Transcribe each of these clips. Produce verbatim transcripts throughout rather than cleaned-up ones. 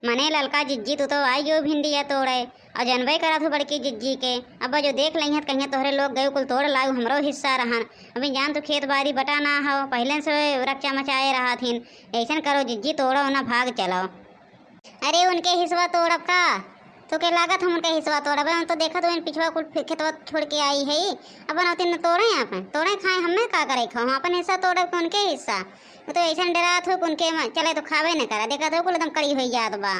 मने ललका जिज्जी, तू तो आई गयो भिंडिया तोड़े, और जनबे करत हो बड़की जिज्जी के। अब जो देख लइहैं त कहिहैं तोहरे लोग गयो कुल तोड़ लायो, हमरो हिस्सा रहन। अभी जान तू खेत बारी बटा ना हो, पहिले से रक्षा मचाए रहत हिन। ऐसन करो जिज्जी, तोड़ो ना, भाग चलो। अरे उनके हिस्सा तोड़ब का? तोके लागत हम उनके हिस्सा तोड़ब? हम तो देखत हो इन पिछवा कुल फि-, खेतवा छोड़ के आई है, अपन ओतिन तोड़े, आप तोड़े खाए, हमें का करे खाओ, हम अपन हिस्सा तोड़ब कि उनके हिस्सा? वो तो ऐसन डरात हो कि उनके म-, चले तो खावे न करा, देखत हो कुल एकदम कड़ी होई जात बा।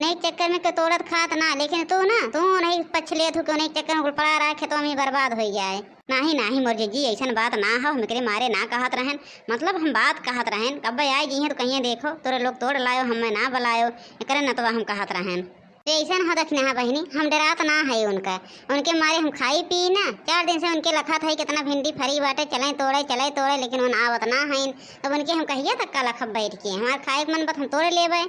नहीं चक्कर में के तोड़त खात ना, लेकिन तू ना, तू नहीं पछले तू क्यों नहीं चक्कर में कुल पड़ा रहा, खेतवा में बर्बाद होई जाए। नाही, नाही मोर जिज्जी, ऐसन बात ना हो, हम एकरे मारे ना कहत रहन, मतलब हम बात कहत रहन, कब्बे आए जी हैं तो कहिए देखो, तोरे लोग तोड़ लायो, हमें ना बुलायो, एकरे नतवा हम कहत रहन। तो ऐसन हो दखिनहा बहिनी, हम डरात ना है उनका, उनके मारे हम खाई पी ना, चार दिन से उनके लखत है कितना भिंडी फरी बाटे, चले तोड़े, चले तोड़े, लेकिन उन आवत ना है, तब उनके हम कहिए तक का लखब बैठ के, हमार खाए के मन बत हम तोड़ लेबे।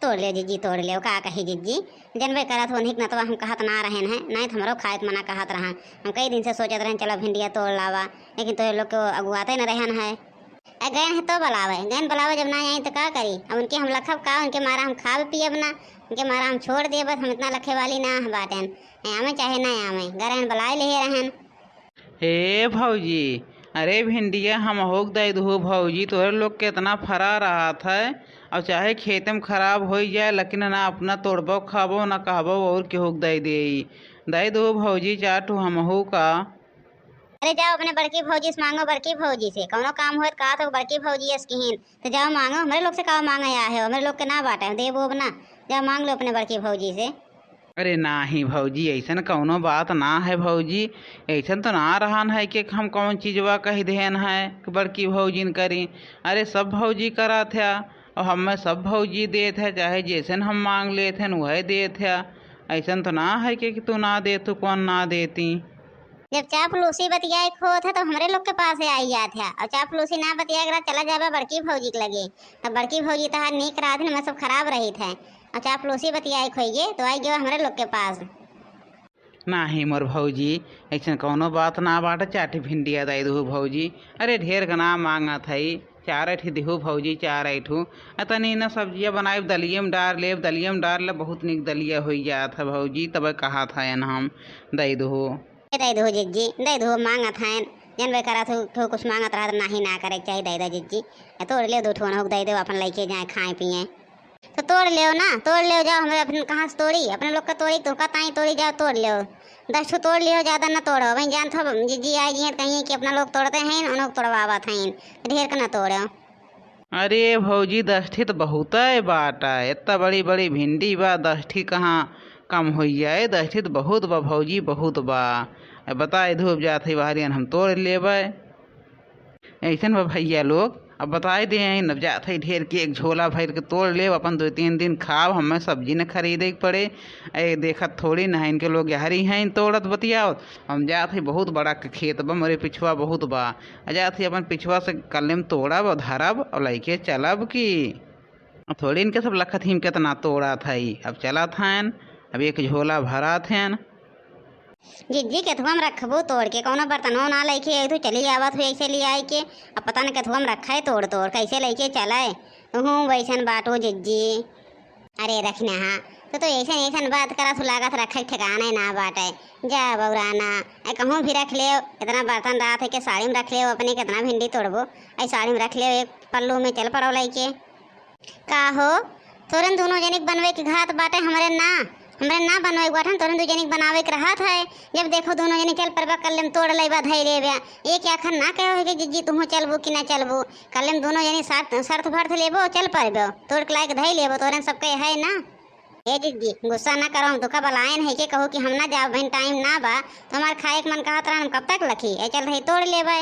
तोड़ लेव जिज्जी, तोड़ लेव, का कही जिज्जी, जनबे करत हो, उन्हीं के नतवा हम कहत ना रहन है, नहीं तो हमरो खाए के मना कहत रहन। हम कई दिन से सोचत रहन, चलो भिंडिया तोड़ लावा, लेकिन तोरे लोग के अगुआते न रहन है। ए, गयन है तो बुलावे, गयन बुलावे, जब ना आई तो का करी? अब उनके हम लखब का, उनके मारा हम खाब पियब ना, उनके मारा हम छोड़ देब, हम इतना लखे वाली ना है बाटेन। ए, आवे चाहे ना आवे, गरहन बुलाए ले रहन। हे भौजी, अरे भिंडिया हमहू के दे दहू भौजी, तोहरे लोग के इतना फरा रहत है, और चाहे खेते में खराब होई जाए, लेकिन ना अपना तोड़बो खाबो, ना कहबो और केहू के दे देई। दे दहू भौजी, चार ठो हमहू का। अरे जाओ अपने बड़की भौजी से मांगो, बड़की भौजी से कौनो काम होत का तो बड़की भौजी अस किहिन, तो जाओ मांगो, हमरे लोग से का मांगे आए हो, हमरे लोग के ना बाटे, देबो अब ना, जाओ मांग लो अपने बड़की भौजी से। अरे नाही भौजी, ऐसन कौनो बात ना है भौजी, ऐसन तो ना रहन है कि हम कौन चीजवा कह देहन है कि बड़की भौजी न करी। अरे सब भौजी करत है, और हमें सब भौजी देत है, चाहे जैसन हम मांग लेत हैं वह देत है। ऐसन तो ना है कि, कि तू ना दे, तू कौन ना देती। जब चापलूसी बतियाए के होत है तो हमरे लोग के पास आई जात है, और चापलूसी ना बतियाए के रहा चला जाबा बड़की भौजी के लगे, तब बड़की भौजी तहार नीक रहत है, मैं सब खराब रहित है। अच्छा, आप लोसी बतियाए खोइए, तो आई गयो हमरे लोग के पास। नाही मोर भौजी, ऐसन कौनो बात ना बाटे, चार ठे भिंडिया दे दहू भौजी। अरे ढेर का ना मांगत हई, चार ठे दिहू भौजी, चार ठू। आ तनी ना सब्जिया बनाइब, दलिये में डार लेब, दलिये में डार लेब, बहुत निक दलिया होई जात है भौजी, तबे कहत हयन हम, दे दहू। ए दे दहू जिज्जी, दे दहू, मांगत हयन, जनबे करत हू, केहू कुछ मांगत रहत नाही ना करे के चाही, दे दे जिज्जी। ए तोड़ ले दो ठो, उनहू के दे दो, अपन लइके जाए खाए पिए। तो तोड़ लेव ना, तोड़ लेव, जाओ, हमरे अपने कहाँ से तोड़ी, अपने लोग का तोड़ी, तोहका ताई तोड़ी, जाओ तोड़ लेव। दस ठो तोड़ लेव, ज्यादा ना तोड़ो। वहीं जानत हो, जिज्जी आई जी हैं, कहीं कि अपना लोग तोड़ते हैं, उन लोग तोड़वावत हैं, ढेर का ना तोड़ो। अरे भौजी, दस ठे तो बहुतै बाटा, इतना बड़ी बड़ी भिंडी बा, दस ठे कहाँ कम होई जाए, दस ठे तो बहुत बा भौजी, बहुत बा। अब बताए धूप जात है बाहरियन, हम तोड़ लेबै। ऐसन बा भैया लोग, अब बताए दे हैं, अब जात है ढेर के एक झोला भर के तोड़ लेब, अपन दो तीन दिन खाब, हमें सब्जी न खरीदे के पड़े। ए, देखत थोड़ी ना है इनके लोग यहरी हैं तोड़त बतियावत। हम जात है बहुत बड़ा के खेत बा, मोरे पिछुआ बहुत बा। आ जात है अपन पिछुआ से कल्ले में तोड़ब और धरब और लइके चलब की। अब थोड़ी इनके सब लखत हिम कितना तोड़त है, अब चलत हैं, अब एक झोला भरत हैं। जिज्जी, केथुआ में रखबू तोड़ के, कौनो बर्तनो ना लइके आई, तू चली आवत हुई ऐसे ले आई के। अब पता न केथुआ में रखे तोड़ तोड़, कैसे लइके चले। तू वैसन बाटू जिज्जी। अरे रखना हा, तू तो ऐसन ऐसन बात करा, तू लागत रखे ठिकाने ना बाटे। जा बौराना, ए कहूँ भी रख ले, इतना बर्तन रात है के साड़ी में रख ले, अपने कितना भिंडी तोड़बो, ऐ साड़ी में रख ले, एक पल्लू में चल पड़ो लइके। का हो, तोरन दोनों जनिक बनवे के घात बाटे, हमरे ना, हमरे ना बनवे के बाटे, तोरन दू जनिक बनावे के रहत है। जब देखो दोनों जनी चल परबा, कल्ले में तोड़ लेबा, धई लेबा। एक आखर ना कहो है कि जिज्जी तुहूँ चलबू कि ना चलबू, कल्ले में दोनों जनी शर्त, शर्त भर्त लेबो, चल परबो, तोड़ के लायक धई लेबो, तोरन सबके है ना। ए जिज्जी, गुस्सा ना करो, हम तुका बलायन है के कहो कि हम ना जाओ, बहन टाइम ना बा, तो हमार खाए के मन कहत रहन, हम कब तक लखी, ए चल रही तोड़ लेबे।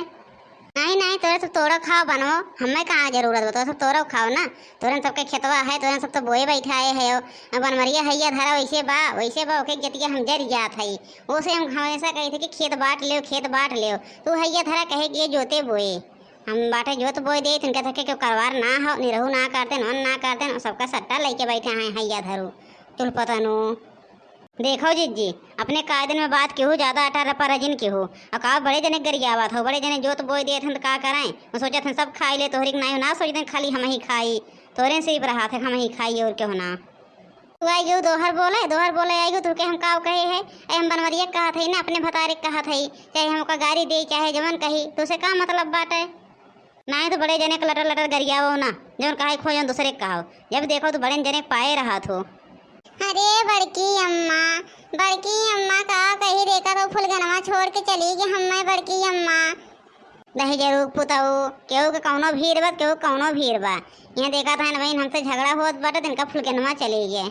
नहीं, नहीं, तोरे सब तोड़ो खाओ बनवो, हमें कहाँ जरूरत बा, तोरे सब तोड़ो खाओ ना। तोरे सबके खेतवा है, तोरे सब तो बोए बैठाए है हो। अब बनमरिया हैया धरा वैसे बा, वैसे बा, ओके जतिया हम जर जात है। ओसे हम हमेशा कही थे कि खेत बांट लेव, खेत बांट लेव। तू हैया धरा कहे कि ये जोते बोए। हम बाटे जोत बोए दे, इनके थके क्यों करवार ना हो, निरहू ना करते, नोन ना करते, सबका सट्टा लेके बैठे हैं हैया धरू। चुलपतनू। देखो जिज्जी, अपने कायदन में बात केहू ज्यादा अटर पर जिन केहू। अकाव बड़े जने गरियावत हो, बड़े जने जोत बोए देत हन त का करें? वो सोचत हन सब खाई ले, तोहरी के नाई ना सोचते खाली हम ही खाई। तोरे सिर्फ रहा थे, हम ही खाई और क्यों ना। तू आई गयो दोहर बोले, दोहर बोले आई गयो, तू के हम काव कहे है? ए, हम बनवरिया कहत है ना, अपने भतारे कहत है, चाहे हमका गारी दे, चाहे जवन कही, तो से का मतलब बाटे? नाही तो बड़े जने के लटर लटर गरियावो ना, जौन कहे खो जौन दूसरे के कहो। जब देखो तो बड़े जने के पाए रहत हो। अरे बड़की अम्मा, बड़की अम्मा का कही, देखा तो फुलगनवा छोड़ के चली गई हम्मे बड़की अम्मा। दही जरूर पुतऊ, केहू के कौनो भीड़ बा, केहू के कौनो भीड़ बा। यहाँ देखा था ना बहिन, हमसे झगड़ा होत बाटे, तिनका फुलगनवा चली गए।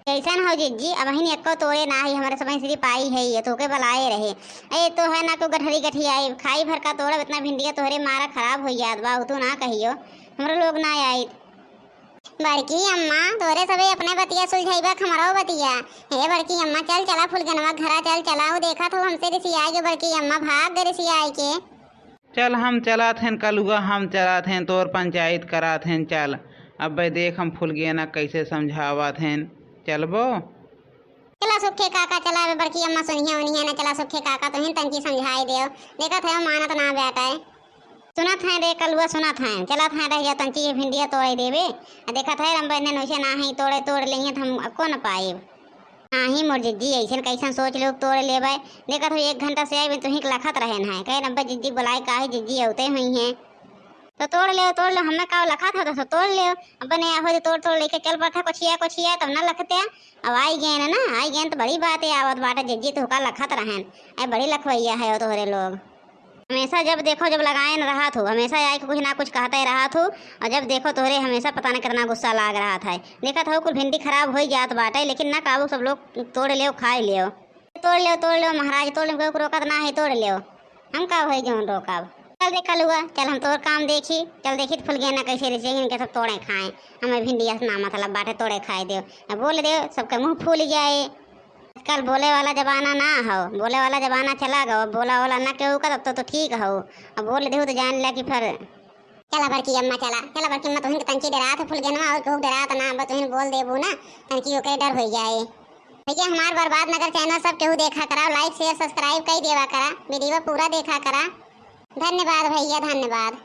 कैसन हो जिज्जी, अबहिन एक्को तोड़े ना आई, हमारे सबहिन सिर्फ आई है, ये तोके बलाए रहे। ए, तो है ना को गठरी गठी आई, खाई भर का तोड़ब, इतना भिंडिया तोहरे मारा खराब हो जात बा, उ तू ना कहियो, हमरो लोग ना आई। बड़की अम्मा, तोरे सबे अपने बतिया सुलझाइबा, हमरो बतिया। हे बड़की अम्मा, चल चला फुलगनवा घरा, चल चला, उ देखा तो हमसे रिसियाई के बड़की अम्मा, भाग गए रिसियाई के। चल हम चलात हन कलुआ, हम चलात हन, तोर पंचायत करात हन, चल। अबे देख हम फुलगेना कैसे समझावत हन, चलबो? चला सुखे काका, चला, अबे बड़की अम्मा सुनिहे उनिहे ना, चला सुखे काका तुहिन तनकी समझाई देव, देखत है मानत ना बेटा है। सुनत है रे कलुआ, सुनत है, चलत है रह जा तनकी ये भिंडिया तोड़े देबे। आ देखत है रंबे ने नोसे ना है तोड़े, तोड़ लेंगे तो हम अक्को न पाएब। नाही मोर जिज्जी, ऐसन कैसन सोच लो तोड़ लेबै। देखत हो एक घंटा से आइबे तुही के लखत रहेन है। कहे अब्बा जिज्जी बुलाए काहे जिज्जी अउते हुई हैं। तो तोड़ लेव, तोड़ लेव, हमें का लखत हो तो तोड़ लेव। अब्बा ने आहो जे तोड़ तोड़ लेके चल पड़ता कोछिया कोछिया तब ना लखते। अब आई गए ना, आई गए तो बड़ी बात है, आवत बाटे जिज्जी तो का लखत रहेन। ऐ बड़ी लखवैया है तोहरे लोग। हमेशा जब देखो, जब लगाए न रहत हो, हमेशा आए के कुछ ना कुछ कहते रहत हो, और जब देखो तोहरे हमेशा पता न कितना गुस्सा लाग रहत है। देखत हो कुल भिंडी खराब हो जात बाटे, लेकिन ना काबू सब लोग तोड़ लेव, खाए लेव। तोड़ लेव, तोड़ लेव महाराज, तोड़ लेव, केहू के रोकत ना है, तोड़ लेव। हम का होई जौन रोकब? चल रे कलुआ, चल हम तोर काम देखी, चल देखी तो फुलगेना कैसे रिसे, इनके सब तोड़े खाए। हमें भिंडिया से ना मतलब बाटे, तोड़े खाए देव। अब बोल देव, सबके मुंह फूल जाए। आजकल बोले वाला जमाना ना हो, बोले वाला जमाना चला गो, बोला वाला ना केहू का, तब तो, तो ठीक हो। अब बोल देहू तो जान ला कि फिर। चला बड़की अम्मा, चला, चला बड़की अम्मा, तुहिन के तनकी डरात है फुलगेनवा और केहू डरात ना, बस तुहिन बोल देबू ना, तनकी ओकरे डर हो जाए। भैया हमार बर्बाद नगर चैनल सब केहू देखा करा, like share subscribe कई देवा करा, वीडियो पूरा देखा करा। धन्यवाद भैया, धन्यवाद।